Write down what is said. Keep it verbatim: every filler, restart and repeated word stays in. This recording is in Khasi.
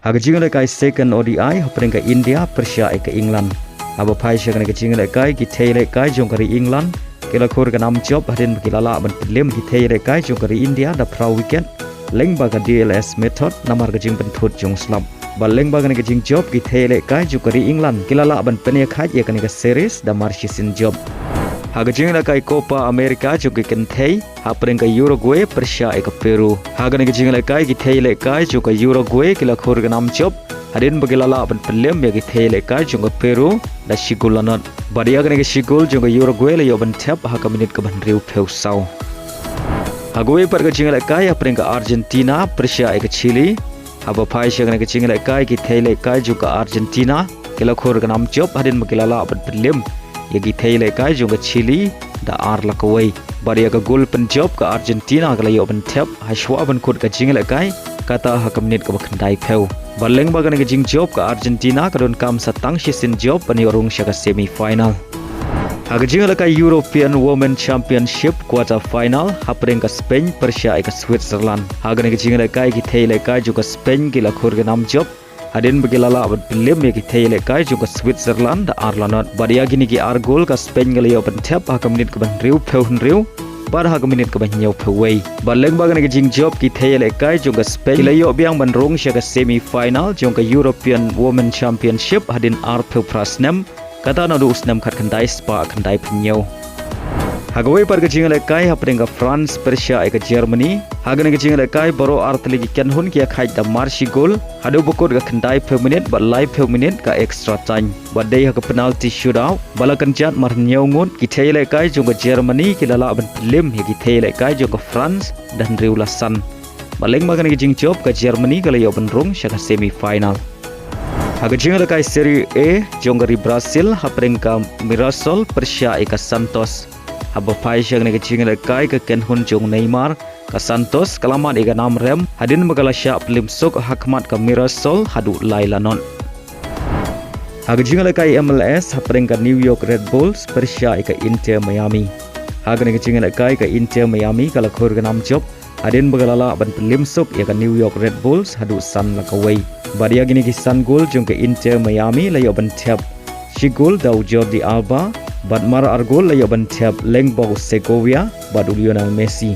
Ha ka jingïalehkai second O D I hapdeng ka India pyrshah ïa ka England. Haba phai sha kane ka jingïalehkai, ki thei ïalehkai jong ka ri England ki la khur ka nam jop hadien ba ki la lah ban pynliem ki thei ïalehkai jong ka ri India da phra wicket lyngba ka D L S method namar ka jingpynthut jong slap. Bad lyngba kane ka jingjop, ki thei ïalehkai jong ka ri England ki la lah ban pynïakhaid ïa kane ka series da mar shisien jop. Ha ka jingïalehkai Copa America jong ki kynthei hapdeng ka Uruguay pyrshah ïa ka Peru. Ha kane ka jingïalehkai, ki thei ïalehkai jong ka Uruguay ki la khur ka nam jop hadien ba ki la lah ban pynliem ïa ki thei ïalehkai jong ka Peru da shi gol la nod. Bad ïa kane ka shi gol jong ka Uruguay la ïoh ban thep ha ka minit kaba hynriewphew saw. Ha kawei pat ka jingïalehkai hapdeng ka Argentina pyrshah ïa ka Chile. Haba phai sha kane ka jingïalehkai, ki thei ïalehkai jong ka Argentina ki la khur ka nam jop hadien ba ki la lah ban pynliem ïa ki thei ïalehkai jong ka Chile da ar la kawei. Bad ïa ka gol pynjop ka Argentina ka la ïoh ban thep hashwa ban kut ka jingïalehkai, kata ha ka minit kaba khyndaiphew. Bad lyngba kane ka jingjop ka Argentina ka donkam sa tang shisien jop ban ïoh rung sha ka semi final. Ha ka jingïalehkai European Women Championship quarter final hapdeng ka Spain pyrshah ïa ka Switzerland. Ha kane ka jingïalehkai, ki thei ïalehkai jong ka Spain ki la khur ka nam jop hadien ba ki la lah ban pynliem ïa ki thei ïalehkai jong ka Switzerland da ar la nod. Bad ïa kine ki ar gol ka Spain ka la ïoh ban thep ha ka minit kaba hynriewphew hynriew bad ha ka minit kaba hynñiewphew wei. Bad lyngba kane ka jingjop, ki thei ïalehkai jong ka Spain ki la ïoh biang ban rung sha ka semi final jong ka European Women Championship hadien arphew phra snem, kata naduh u snem khatkhyndai spah khyndaiphew hynñiew. Ha kawei pat ka jingïalehkai hapdeng ka France pyrshah ïa ka Germany. Ha kane ka jingïalehkai baroh ar tylli ki kynhun ki ïakhaid da mar shi gol haduh ba kut ka khyndaiphew minit bad laiphew minit ka extra time. Bad dei ha ka penalty shootout ba la kynjat mar hynñiew ngut, ki thei ïalehkai jong ka Germany ki la lah ban pynliem ïa ki thei ïalehkai jong ka France da hynriew la san. Bad lyngba kane ka jingjop ka Germany ka la ïoh ban rung sha ka semi final. Ha ka jingïalehkai Serie A jong ka ri Brazil hapdeng ka Mirassol pyrshah ïa ka Santos. Haba phai sha kane ka jingïalehkai, ka kynhun jong Neymar, ka Santos, ka la mad ïa ka nam rem hadien ba ka la shah pynliem suk ha khmat ka Mirassol haduh lai la nod. Ha ka jingïalehkai M L S hapdeng ka New York Red Bulls pyrshah ïa ka Inter Miami. Ha kane ka jingïalehkai ka Inter Miami ka la khur ka nam jop hadien ba ka la lah ban pynliem suk ïa ka New York Red Bulls haduh san la kawei. Bad ïa kine ki san gol jong ka Inter Miami la ïoh ban thep shi gol da u Jordi Alba bad mar ar gol la ïoh ban thep lyngba u Segovia bad u Lionel Messi.